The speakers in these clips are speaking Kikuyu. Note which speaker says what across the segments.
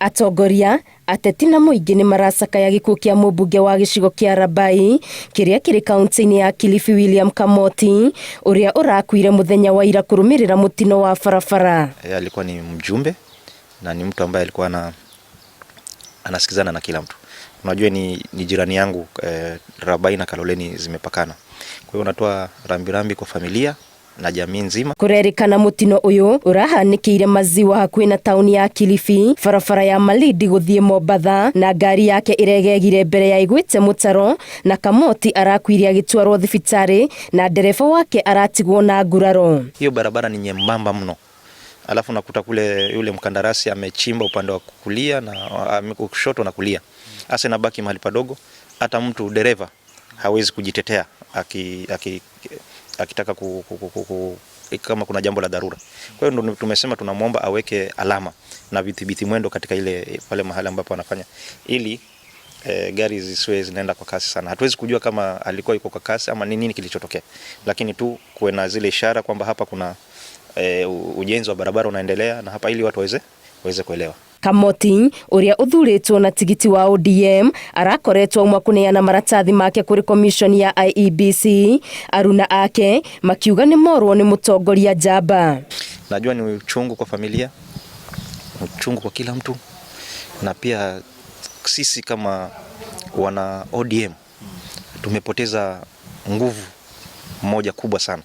Speaker 1: Atongoria, ateti na mũingĩ nĩ maracakaya gĩkuũ kĩa mũmbunge wa gĩcigo kĩa Rabai kĩrĩa kĩrĩ kaunti-inĩ ya Kilifi William Kamoti ũrĩa ũrakuire mũthenya wa ira kũrũmĩrĩra mũtino wa barabara.
Speaker 2: Yeye alikuwa ni mjumbe na ni mtu ambaye alikuwa anasikizana na kila mtu. Unajua ni jirani yangu, Rabai na Kaloleni zimepakana. Kwa hiyo natoa rambirambi kwa familia na jamii nzima.
Speaker 1: Kurerikana mutino uyu urahanikire maziwa hakuhi na tauni ya Kilifi, barabara ya Malindi guthie Mombatha, na ngari yake iregegire mbere ya igwite mutaro, na Kamoti arakuire agitwarwo thibitari na ndereba wake aratigwo na nguraro.
Speaker 2: Hiyo barabara ni nyembamba mno, alafu nakuta kule yule mkandarasi amechimba upande wa kulia na kushoto na kulia, hasa inabaki mahali padogo, hata mtu dereva hawezi kujitetea akitaka kama kuna jambo la dharura. Kwa hiyo ndo tumesema tunamwomba aweke alama na vidhibiti mwendo katika ile pale mahali ambapo anafanya ili gari zisiwe zinaenda kwa kasi sana. Hatuwezi kujua kama alikuwa yuko kwa kasi ama ni nini kilichotokea, lakini tu kuwe na zile ishara kwamba hapa kuna ujenzi wa barabara unaendelea na hapa, ili watu waweze kuelewa.
Speaker 1: Kamoti uria uthuritwo na tigiti wa ODM arakoretwo auma kuneana maratathi make kuri commission ya IEBC. Aruna ake makiuga ni morwo ni mutongoria njamba.
Speaker 2: Najua ni uchungu kwa familia, uchungu kwa kila mtu, na pia sisi kama wana ODM tumepoteza nguvu moja kubwa sana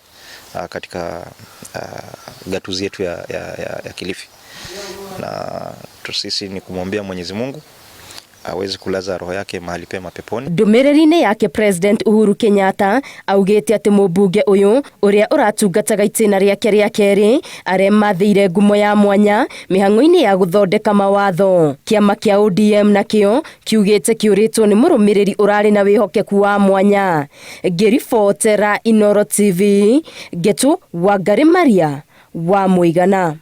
Speaker 2: katika gatuzi yetu ya Kilifi, na sisi ni kumwombea Mwenyezi Mungu aweze kulaza roho yake mahali pema peponi.
Speaker 1: Ndumiriri-inĩ yake, President Uhuru Kenyatta augĩte atĩ mũmbunge ũyũ ũrĩa ũratungataga itĩna rĩake rĩa kerĩ aremathĩire ngumo ya mwanya mĩhang'o-inĩ ya gũthondeka mawatho. Kĩama kĩa ODM nakĩo kiugĩte kĩũrĩtwo nĩ mũrũmĩrĩri ũrarĩ na wĩhokeku wa mwanya. Ngĩribotera Inooro TV, Ngetu Wangari Maria wa Mũigana.